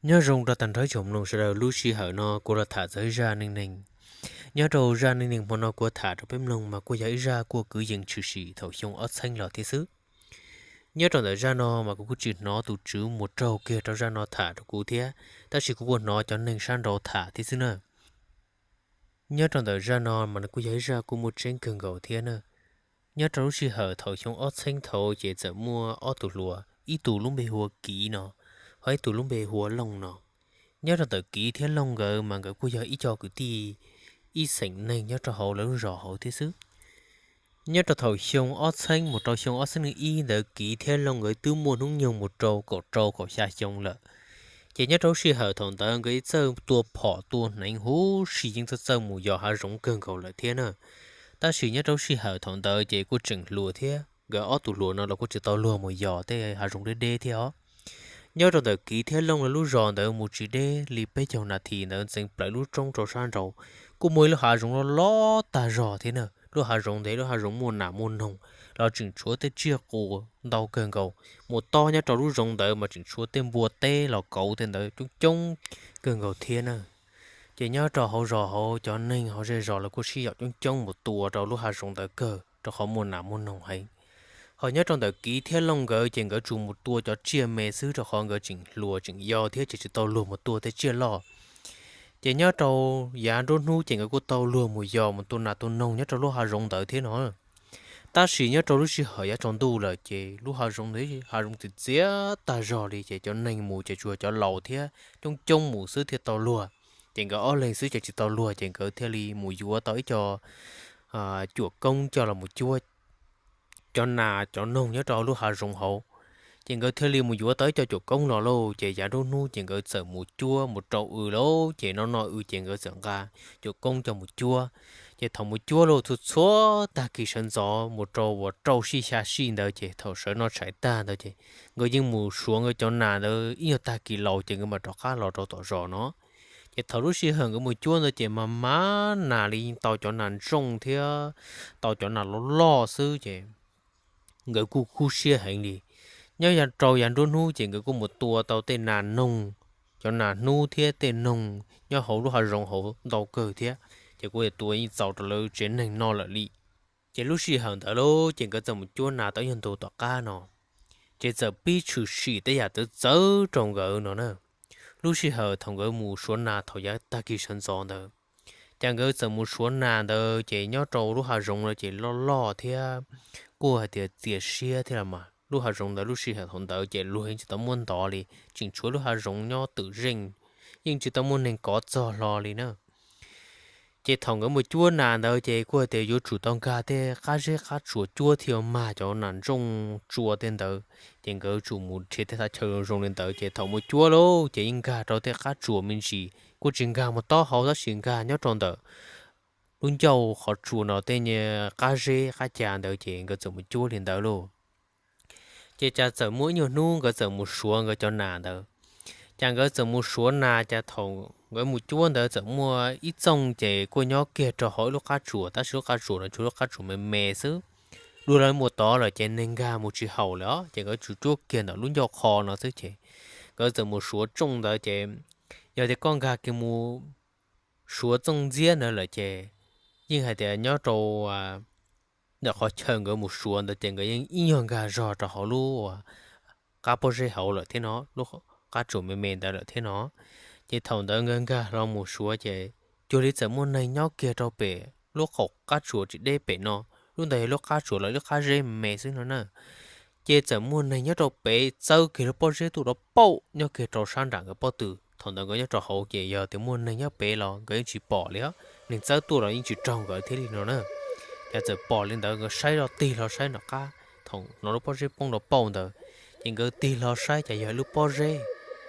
Nyob zoo rau tag nrho ib tsoom mloog sawv daws, lub sij hawm no kuv los tham txog ib zaj neej neeg. Nyob rau zaj neej neeg hmo no kuv tham rau peb mloog mas kuj yog ib zaj kuj kwv yees tshwm sim thaum xyoo ob txheeb los thiab xwb. Nyob rau ntawm zaj no mas kuv kuj tsis hnov tus tswv mus raug kiag rau zaj no tham rau kuv thiab, tab sis kuv kuj hnov cov neeg sab nraud tham thiab xwb na. Nyob rau ntawm zaj no mas nws kuj yog ib zaj kuj muaj tseeb kawg nkaus thiab na. Nyob rau lub sij hawm thaum xyoo ob txheeb thaud ces txawm muaj ob tug hluas, ib tug lub npe hu ua Kiv no, ho ib tug lub npe hu ua Looj no. Nyob rau ntawm Kiv thiab Looj nkawd mas nkawd kuj yog ib co kwv tij ib xeem neeg nyob rau hauv lawv lub zos hauv thiab xwb. Nyob rau thaum xyoo ob txheeb mus rau xyoo ob txheeb nees ib ntawd Kiv thiab Looj nkawd twb muaj hnub nyoog mus rau kaum rau kaum xya xyoo lawm. Ces nyob rau lub sij hawm thaum ntawd nkawd txawj tua phom tua hneev huv si, yeej txawj txawj mus yos hav zoov kawg nkaus lawm thiab na. Tab sis nyob rau lub sij hawm thaum ntawd ces kuj tseem hluas thiab, nkawd ob tug hluas no los kuj tsis tau luag mus yos tej hav zoov deb deb thiab os. Nyob rau ntawm Kiv thiab Looj lawv lub zos ntawd mus tsis deb li peb caug nas this ntawd ntxeev plaws lub roob rau sab nraud, kuj muaj ib lub hav zoov loj loj tag zog thiab na. Lub hav zoov ntawd lub hav zoov muaj nas muaj noog, los tseem tshuav tej tsiaj qus ntau kawg nkaus. Mus tob nyob rau lub zoov ntawd mas tseem tshuav tej npua teb los kauv tej ntawd coob coob kawg nkaus thiab na. Ces nyob rau hauv zos hauv cov neeg hauv zej zos lawv kuj sib yaum coob coob mus tua rau lub hav zoov ntawd kawg rau qhov muaj nas muaj noog heev. Ho nyob rau ntawm Kiv thiab Looj nkawd ces nkawd tsuas mus tua cov tsiaj me xwb rau qhov nkawd tseem hluas tseem yau thiab ces tsis tau luag mus tua tej tsiaj loj. Ces nyob rau yav nruab hnub ces nkawd kuj tau luag mus yos mus tua nas tua noog nyob rau lub hav zoov ntawd thiab no. Tab sis nyob rau lub sij hawm yav tsaus ntuj lawm ces lub hav zoov ntawd hav zoov txias txias tag zog li ces cov neeg mus ces tsuas cov laus thiab coob coob mus xwb thiaj tau luag. Ces nkawd ob leeg xwb ces tsis tau luag ces nkawd thiaj li mus yuav tau ib co cuam koob coj los mus cuab cov nas cov noog nyob rau lub hav zoov hauv. Ces nkawd thiaj li mus yuav tau ib co cuam koob los lauj, ces yav nruab hnub ces nkawd txawm mus cuab mus rau w lauj, ces noj noj w ces nkawd txawm nqa cuam koob coj mus cuab. Ces thaum mus cuab lauj, txhua txhua tag kis sawv ntxov mus rau uas rau sij xya sij ntawd ces thaum sawv noj tshais tag ntawd ces nkawd yeej mus suav nkawd cov nas ntawd ib nyuag tag kis laus ces nkawd mam rov qab los rau tom zos no. Ces thaum lub sij hawm nkawd mus cuab ntawd ces mas mas nas li yeej tau cov nas ntsooj thiab tau cov nas loj loj xwb ces nkawd kuj kub siab heev li. Nyob rau yav nruab hnub ces nkawd kuj mus tua tau tej nas noog, cov nas hnub thiab tej noog nyob hauv lub hav zoov hauv ntau kawg thiab, ces kuj tua yeej txaus rau lawv tsev neeg noj lawm li. Ces lub sij hawm ntawd lauj, ces nkawd txawm mus cuab nas tau ib nyuag ntu tom qab no, ces txawm pib tshwm sim tej yam txawv txawv rau nkawd no na. Lub sij hawm thaum nkawd mus suav nas thaum yav tag kis sawv ntxov ntawd, ces nkawd txawm mus suav nas ntawd ces nyob rau lub hav zoov ntawd ces loj loj thiab kuj hais tias txias siab thiab los mas. Lub hav zoov ntawd lub sij hawm thaum ntawd ces luag yeej tsis tau muab ntov li, tseem tshuav lub hav zoov nyob twm zeej, yeej tsis tau muaj neeg kov txog hlo li na. Ces thaum nkawd mus cuab nas ntawd ces kuj hais tias yuav tsum tau nkag tej qab zeb qab tsuas cuab thiaj mag cov nas ntsooj tsua tej ntawd. Ces nkawd tsum mus nrhiav tej thaj chaw zoo li ntawd, ces thaum mus cuab lauj, ces yeej nkag rau tej qab tsuas me ntsis, kuj tsis nkag mus taub hau tab sis nkag nyob rau ntawm lub ncauj qhov tsua no tej qab zeb qab ca ntawd ces nkawd txawm mus cuab li ntawd lauj. Ces cas txawm muaj ib nyuag hnub nkawd txawm mus suav nkawd cov nas ntawd. Cas nkawd txawm mus suav nas, cas thaum nkawd mus cuab ntawd txawm muaj ib txooj ces kuj nyob kiag rau hauv ib lub qab tsuas, tab sis lub qab tsuas no tshuav lub qab tsuas me me xwb. Luag lawv mus tod lawm ces neeg nkag mus tsis haum lawm os, ces nkawd tsuas cuab kiag ntawm lub ncauj qho no xwb ces nkawd txawm mus suav txooj ntawd ces yog tias koj nkag kiag mus suav txooj ntxiab ntawd lawm ces yeej hais tias nyob rau ntawm qhov chaw nkawd mus suav ntawd ces nkawd yeej ib nyuag nkag zog rau hauv lub qab pob zeb hauv lawm thiab no, lub qab tsuas me me ntawd lawm thiab no. Ces thaum ntawd nkawd nkag hlo mus suav ces cuag li txawm muaj neeg nyob kiag rau pem lub qaum qab tsuas tsis deb pem no, lub ntawd yog lub qab tsuas los lub qab zeb me me xwb no na. Ces txawm muaj neeg nyob rau pem txawb kiag lub pob zeb tuaj rau pauj nyob kiag rau sab nram nkawd pob tw. Thaum ntawd nkawd nyob rau hauv ces yog tias muaj neeg nyob pem los nkawd yeej tsis pom li os, neeg txawb tuaj los yeej tsis raug nkawd thiab li no na. Ces txawm pom li ntawd nkawd saib zoj tig hlo saib nram qab, thaum hnov lub pob zeb poob rau pauj ntawd, ces nkawd tig hlo saib cas yog lub pob zeb,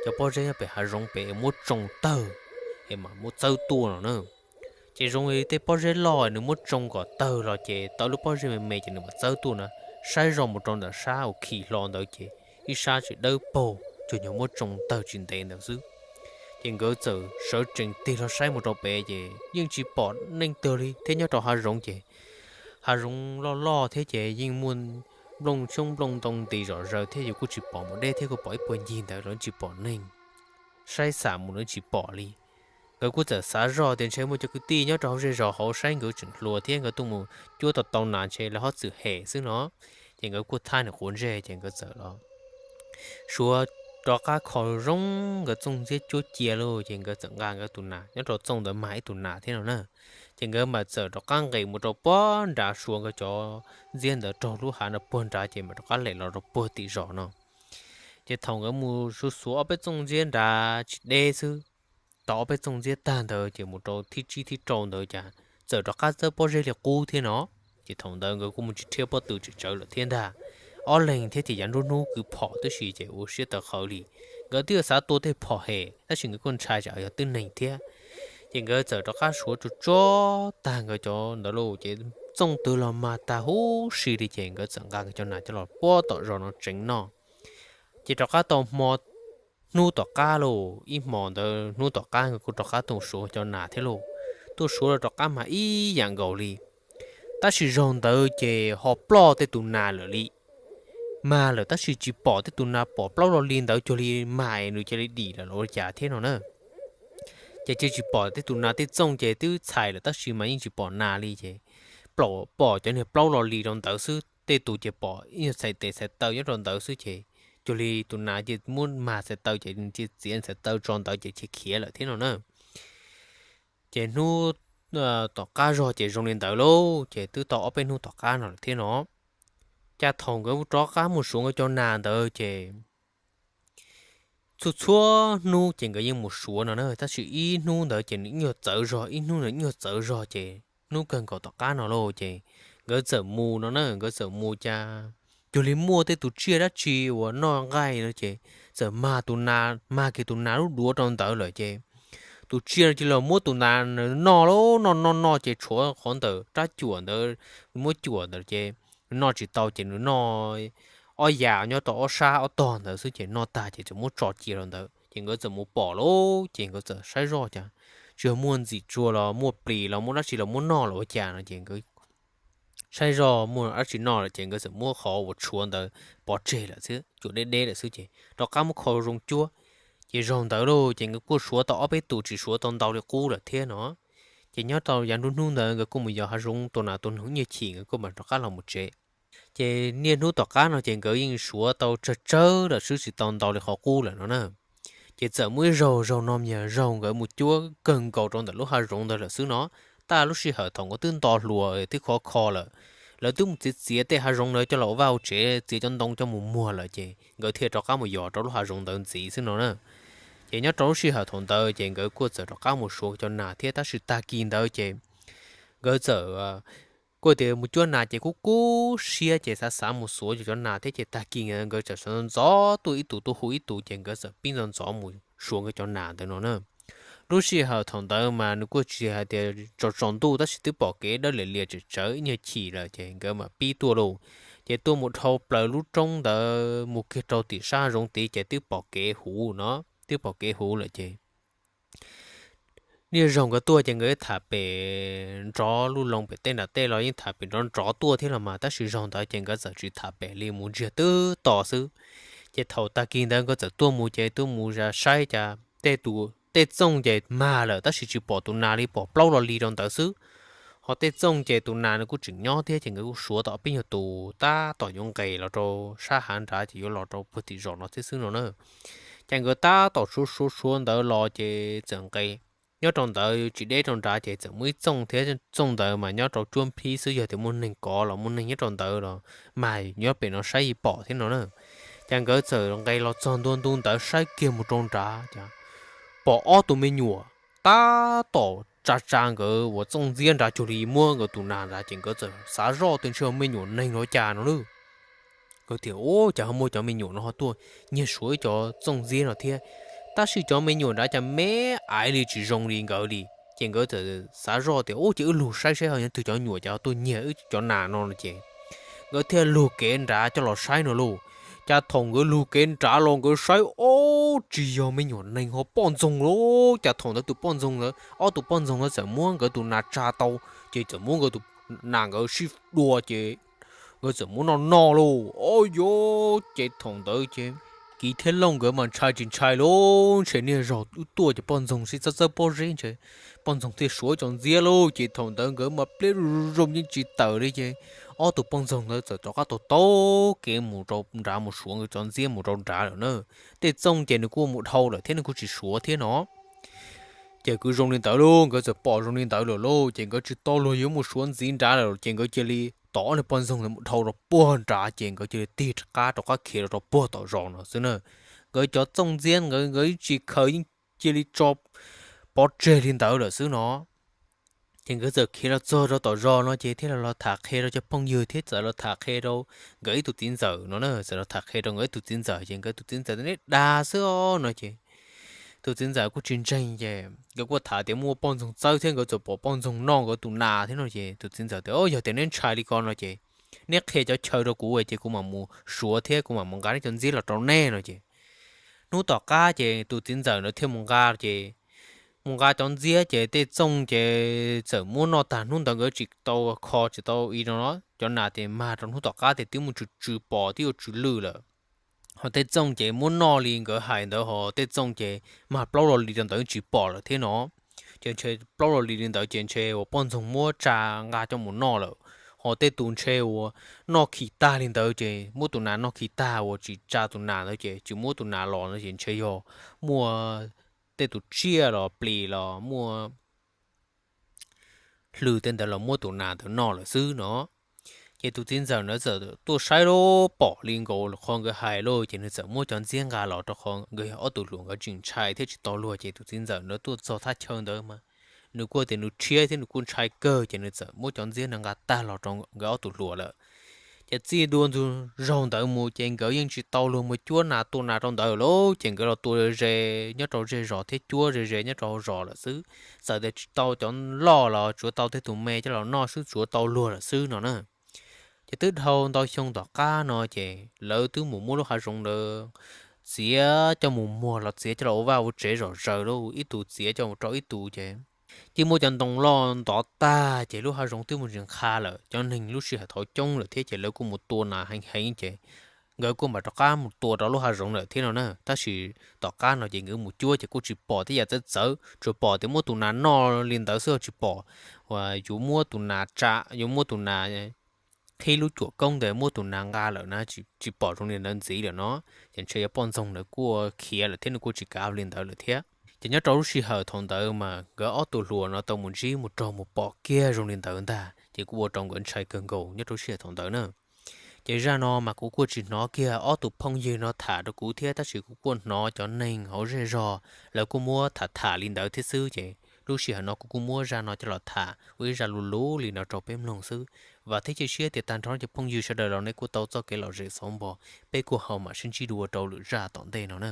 cov pob zeb nyob pem hav zoov pem muab tsoo tawg es mam muab txawb tuaj no na. Ces zoo li tej pob zeb loj nws muab tsoo kom tawg los ces tau lub pob zeb me me ces nws mam txawb tuaj na. Saib zoj mus rau ntawm sab uas khi hlo ntawd ces ib sab tsis dawb paug, tsuas yog muab tsoo tawg tsis ntev ntawd xwb. Ces nkawd txawm sawv tsees tig hlo saib mus rau pem ces yeej tsis pom neeg twg li thiab, nyob rau hav zoov ces hav zoov loj loj thiab ces yeej muaj nplooj xyoob nplooj ntoo nti zom zaws thiab, yus kuj tsis pom mus deb thiab, kuj pom ib puag ncig ntawd los tsis pom neeg. saib xam mus nws tsis pom li. Nkawd kuj txawm xav zoj tias ntshe muaj cov kwv tij nyob rau hauv zej zos hauv saib nkawd tseem hluas thiab nkawd tuaj mus cuab tau tau nas ntshe lawv ho txwm hem xwb no. Ces nkawd kuj thaij nws quav ntsej ces nkawd txawm los suav rov qab kho zoo nkawd txooj ntxiab cuab cia lauj, ces nkawd txawm nqa nkawd tus nas nyob rau txooj ntawd mag ib tus nas thiab no na. Ces nkawd mam txawm rov qab nqes mus rau puag nrad suav nkawd cov ntxiab ntawd raug lub hav no puag nrad ces mam rov qab lem los rau puag tim zos no. Ces thaum nkawd mus suav suav ob peb txooj ntxiab nrad tsis deb xwb, tau ob peb txooj ntxiab tag ntawd ces mus rau thib tsib thib rau ntawd cas txawm rov qab txawb pob zeb li qub thiab no. Ces thaum ntawd nkawd kuj mus tsis rhiab pob tw tsem tsawv lawm thiab ntag. Ob leeg thiab ces yav nruab hnub kwv phom tib si ces ua siab tawv qhawv li. Nkawd twb yuav xav tua tej phom hem tab sis nkawd kuj ntshai tsam yog twb neeg thiab. Ces nkawd txawm rov qab suav tsuag tsuag tag nkawd cov ntawd lauj, ces txooj twg los mag tag huv si li ces nkawd txawm nqa nkawd cov nas coj los puag tom zos no tseev noj. Ces rov qab tau hmo hnub tom qab lauj, ib hmos ntawd hnub tom qab nkawd kuj rov qab tuaj suav cov nas thiab lauj. Tuaj suav los rov qab mag ib yam nkaus li. Tab sis zaug ntawd ces ho ploj tej tus nas lawm li. Mag lawm tab sis tsis pom tej tus nas, pom plaub lo li ntawd cuag li mag nws cia li dim lawm los ua cas thiab no na. Ces cia tsis pom tej tus nas, tej txooj ces twb txhais lawm tab sis mas yeej tsis pom nas li ces pom cov niag plaub lo li rau ntawd xwb, tej tus ces pom ib nyuag txhais tes txhais taw nyob rau ntawd xwb ces cuag li tus nas ces muab mag txhais taw ces nws cia txiav txhais taw tso ntawd ces cia khiav lawm thiab no na. Ces hnub tom qab zog ces zoo li ntawd lauj, ces twb tau ob peb hnub tom qab no lawm thiab no. Cas thaum nkawd rov qab mus suav nkawd cov nas ntawd ces txhua txhua hnub ces nkawd yeej mus suav no na, tab sis ib hnub ntawd ces nws ib nyuag txawv zog, ib hnub ntawd ib nyuag txawv zog ces hnub kawg nkaus tom qab no lauj ces nkawd txawm mus no na, nkawd txawm mus cas cuag li muaj tej tus tsiaj dab tsi uas noj nqaij no ces txawm mag tus nas, mag kiag tus nas lub duav rau ntawd lawm ces tus tsiaj no cia li muab tus nas noj lauj, noj noj noj ces tshuav qhov ntawm rab cuam ntawd, muab cuam ntawd ces nws noj tsis tau ces nws noj ob yam nyob rau ob sab ob tog ntawd xwb ces noj tag ces txawm muab tso cia rau ntawd ces nkawd txawm mus pom lauj, ces nkawd txawm saib zoj cas tsis yog muaj ntxim tsua los muaj plis los muaj dab tsi los muab noj los ua cas no ces nkawd saib zoj muaj dab tsi noj lawm ces nkawd txawm muab qhov uas tshuav ntawd pov tseg lawm xwb, cuam deb deb lawm xwb ces rov qab muab kho zoo cuab. Ces zaug ntawd lauj ces nkawd kuj suav tau ob peb tus, tsis suav tau ntau li qub lawm thiab no. Ces nyob rau yav nruab hnub ntawd nkawd kuj mus yos hav zoov tua nas tua noog ib nyuag chim nkawd kuj mam rov qab los mus tsev. Ces niaj hnub tom qab no ces nkawd yeej suav tau tsawg tsawg lawm xwb, tsis tau ntau li qhov qub lawm no na. Ces txawm muaj ib zaug, zaug no mas yog zaug nkawd mus cuab kawg nkaus rau ntawm lub hav zoov ntawd lawm xwb no. Taj lub sij hawm thaum nkawd twb nto hluas twb khov kho lawm, lawv twb mus txiav txiav tej hav zoov ntawd coj los ua vaj ua tsev, txiav cov ntoo coj mus muag lawm ces nkawd thiaj rov qab mus yos rau lub hav zoov ntawd ntxiv xwb no na. Ces nyob rau lub sij hawm thaum ntawd ces nkawd kuj txawm rov qab mus suav cov nas thiab, tab sis tag kis ntawd ces nkawd txawm kuj tias mus cuab nas ces kub kub siab ces xav xav mus suav cov nas thiab ces tag kis nkawd txawm sawv ntxov tuaj ib tus tuaj hu ib tus ces nkawd txawm pib ntxov ntxov mus suav nkawd cov nas ntawd no na. Lub sij hawm thaum ntawd mas nws kuj tsis hais tias tsaus tsaus ntuj tab sis twb pom kev dawb lias lias tsawm tsawv ib nyuag chim lawm ces nkawd mam pib tuaj lauj. Ces tuaj mus dhau plaws lub roob ntawd mus kiag rau tim sab zoov tid ces twb pom kev huv no, twb pom kev huv lawm ces niaj zaug nkawd tuaj ces nkawd tham pem nrov luj loo pem tej nram tej los yeej tham pem nrov nrov tuaj thiab los mas, tab sis zaug ntawd ces nkawd txawm tsis tham pem li, mus ntsiag twb to xwb. Ces thaum tag kis ntawd nkawd txawm tuaj mus ces tuaj mus saib cas tej tus, tej txooj ces mag lawm tab sis tsis pom tus nas li, pom plaub lo li rau ntawd xwb. Ho tej txooj ces tus nas nws kuj tseem nyob thiab ces nkawd kuj suav tau peb nyuag tus tab tom yuav nqes los rau sab hav nrad ces yuav los rau puag tim zos no thiab xwb no na. Ces nkawd tab tom suav suav suav ntawd los ces txawm nqes nyob rau ntawd tsis deb rau nrad ces txawm muaj ib txooj thiab, txooj ntawd mas nyob rau cuab nphib xwb, yog tias muaj neeg kov los muaj neeg nyob rau ntawd los mag nyob pem no saib yeej pom thiab no na. Ces nkawd txawm nqes los txog ntua ntu ntawd saib kiag mus rau nrad ces pom ob tug me nyuam tab tom tsa tsa nkawd uas txooj ntxiab nrad cuag li muab nkawd tus nas nrad ces nkawd txawm xav zoj tias ntshe yog me nyuam neeg los cas no lauj. Nkawd tias ub, cas ho muaj cov me nyuam no ho tuaj nyiag suav ib cov txooj ntxiab no thiab. Tab sis cov me nyuam nrad cas me aiv li tsis zoo li nkawd li. Ces nkawd txawm xav zoj tias ub, ces wb lug saib saib ho yog twg cov nyuam ces ho tuaj nyiag wb cov nas no no ces nkawd thiaj lug kev nrad coj los saib no lauj. Cas thaum nkawd lug kev nrad los nkawd saib ub, tsis yog me nyuam neeg ho poj ntxoog lauj. Cas thaum ntawd tus poj ntxoog ntawd, ob tug poj ntxoog ntawd txawm muab nkawd tus nas tsa tau, ces txawm muab nkawd tus nas nkawd sib dua ces nkawd txawm muab noj noj lauj. Ub, yog ces thaum ntawd ces Kiv thiab Looj nkawd mas ntshai tsis ntshai lauj, ntshe niag zog wb tuaj ces poj ntxoog sib txawb txawb pob zeb ntshe poj ntxoog thiaj suav cov ntxiab lauj. Ces thaum ntawd nkawd mas pliab zoo zoo yeej tsis tawm li ces ob tug poj ntxoog ntawd txawm rov qab taug taug kev mus rau nrad mus suav nkawd cov ntxiab mus rau nrad lawm na. Tej Txooj ces nws kuj mus dhau lawm thiab nws kuj tsis suav thiab no. Ces kuj zoo li ntawd lauj, nkawd txawm pom zoo li ntawd lawm lauj, ces nkawd tsis tau luag yuav mus suav ntxiv nrad lawm ces nkawd cia li tom ob niag poj ntxoog ntawd mus dhau rau puag nrad ces nkawd cia li tig rov qab rov qab khiav rau rau puag tom zos no xwb na. Nkawd cov Txooj ntxiab nkawd nkawd tsis khaws yeej cia li tso pov tseg li ntawd lawm xwb no. Ces nkawd txawm khiav los txog rau tom zos no ces thiaj los los tham qhia rau cov phooj ywg thiab txawm los tham qhia rau nkawd ib tug txiv ntxawm no na, txawm los tham qhia rau nkawd ib tug txiv ntxawm ces nkawd tus txiv ntxawm tias neb dag xwb os no ces tus txiv ntxawm kuj tsis ntseeg ces nkawd kuj tham tias muaj poj ntxoog txawb thiab nkawd txawm pom poj ntxoog noj nkawd tus nas thiab no ces tus txiv ntxawm tias o yog tias neb ntshai li ko no ces neb qhia cov chaw rau kuv ces kuv mam mus suav thiab kuv mam mus nqa neb cov ntxiab los rau neb no ces hnub tom qab ces tus txiv ntxawm ntawd thiaj mus nqa ces mus nqa cov ntxiab ces tej Txooj ces txawm muab noj tag hnub ntawd nkawd tsis tau kho tsis tau i no cov nas ces mag rau hnub tom qab ces twb mus tsw tsw pos twb yuav tsw lwj lawm. Ho tej Txooj ces muab noj li nkawd hais ntawd ho tej Txooj ces mag plaub lo li rau ntawd tsis pom lawm thiab no. Ces ntshe plaub lo li li ntawd ces ntshe uas poj ntxoog muab tsa nqa coj mus noj lawm. Ho tej tus ntshe uas noj khi tag li ntawd ces muab tus nas noj khi tag uas tsis tsa tus nas ntawd ces tsis muab tus nas los no ces ntshe yog muaj tej tus tsiaj los plis los muaj hlw tej ntawd los muab tus nas ntawd noj lawm xwb no. Ces tus txiv ntxawm ntawd txawm tuaj saib lub pom li nkaus qhov nkawd hais lauj ces nws txawm muab cov ntxiab nqa los rau qhov nkawd yog ob tug hluas nkawd tseem ntshai thiab tsis tau luag ces tus txiv ntxawm ntawd tuaj txog thaj chaw ntawd mas nws kuj tias nws rhiab thiab nws kuj ntshai kawg ces nws txawm muab cov ntxiab ntawd nqa tag los rau nkawd ob tug hluas lawm. Ces txij dua ntug zaug ntawd mus ces nkawd yeej tsis tau luag mus cuab nas tua nas rau ntawd lawm ces nkawd los tua ze nyob rau zej zos thiab cuab ze ze nyob rau hauv zos lawm xwb. Txawm tias tsis tau cov loj los tsuav tau tej tus me coj los noj xwb tsuav tau luag lawm xwb no na. Ces twb dhau ntau xyoo tom qab no ces lawv twb mus muab lub hav zoov ntawd txiav coj mus muag los txiav coj los ua vaj ua tsev zom zaws lawm, ib tug txiav coj mus rau ib tug ces twb muab cov ntoo loj ntov tag ces lub hav zoov twb mus ntsis nqha lawm. Cov neeg lub sij hawm thaum coob lawm thiab ces lawv kuj mus tua nas heev heev ces nkawd kuj mam rov qab mus tua rau lub hav zoov lawm thiab no na. Tab sis tom qab no ces nkawd mus cuab ces kuj tsis pom tej yam txawv txawv, tsuas pom tias muab tus nas noj li ntawd xwb tsis pom uas yuav muab tus nas tsa, yuav muab tus nas qhib lub cuam koob ntawd muab tus nas nqa lawm na, tsis pom zoo li ntawd ntxiv lawm no. Ces ntshe yog poj ntxoog ntawd kuj khiav lawm thiab nws kuj tsis kav li ntawd lawm thiab. Ces nyob rau lub sij hawm thaum ntawd mas nkawd ob tug hluas no tau mus ntsib mus raug mus pom kiag zoo li ntawd ntag ces kuj ua rau nkawd ntshai kawg nkaus nyob rau lub sij hawm thaum ntawd na. Ces zaj no mas kuv kuj tsis hnov kiag ob tug phooj ywg no tham rau kuv thiab tab sis kuv kuj hnov cov neeg hauv zej zog lawv kuj muab tham tham li ntawd thiab xwb ces lub sij hawm no kuv kuj muab zaj no coj los tham ua ib zaj luv luv li no rau peb mloog xwb. Vam thiab cia siab tias tag nrho cov phooj ywg sawv daws los nej kuj tau txoj kev lom zem xov npog, peb kuj ho mam sib ntsib dua rau lwm zaj tom ntej no na.